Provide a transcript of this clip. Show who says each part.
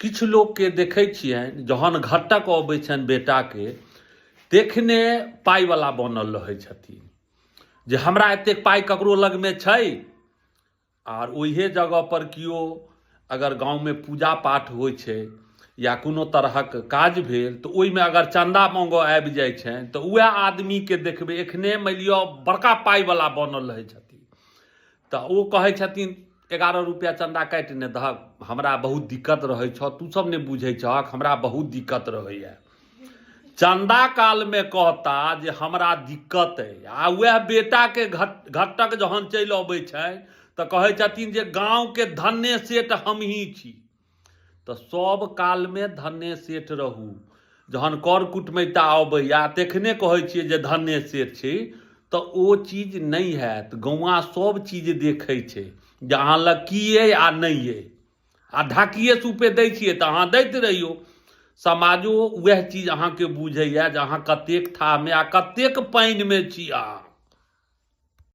Speaker 1: किछु लोकके देखै छियनि जहन घटक अबै छनि बेटाके तखने पाइवला बनल रहै छथिन जे हमरा एतेक पाइ ककरो लगमे छै। आर ओहिए जगहपर केओ अगर गाँवमे पूजा पाठ होइ छै या कोनो तरहक काज भेल तऽ ओहिमे अगर चन्दा माँगऽ आबि जाइ छनि तऽ उएह आदमीके देखबै एखने मानि लिअ बड़का पाइवला बनल रहै छथिन। तऽ ओ कहै छथिन 11 रुपैआ चन्दा काटि ने दहक, हमरा बहुत दिक्कत रहै छह, तू सब नहि बुझै छहक, हमरा बहुत दिक्कत रहैए। चन्दा कालमे कहता जे हमरा दिक्कत अइ, आ वएह बेटाके घटक जहन चलि अबै छनि तऽ कहै छथिन जे गाँवके धन्य सेठ हमही छी। तऽ सब कालमे धन्य सेठ रहू। जहन कर कुटमैता अबैया तखने कहै छियै जे धन्य सेठ छी, तऽ ओ चीज नहि हैत। गौआँ सब चीज देखै छै जे अहाँ लग की अइ आ नहि अइ। आ ढाकिए सूपे दै छियै तऽ अहाँ दैत रहियौ। समाजो उएह चीज अहाँके बुझैया जे अहाँ कतेक थाहमे आ कतेक पानिमे छी अहाँ।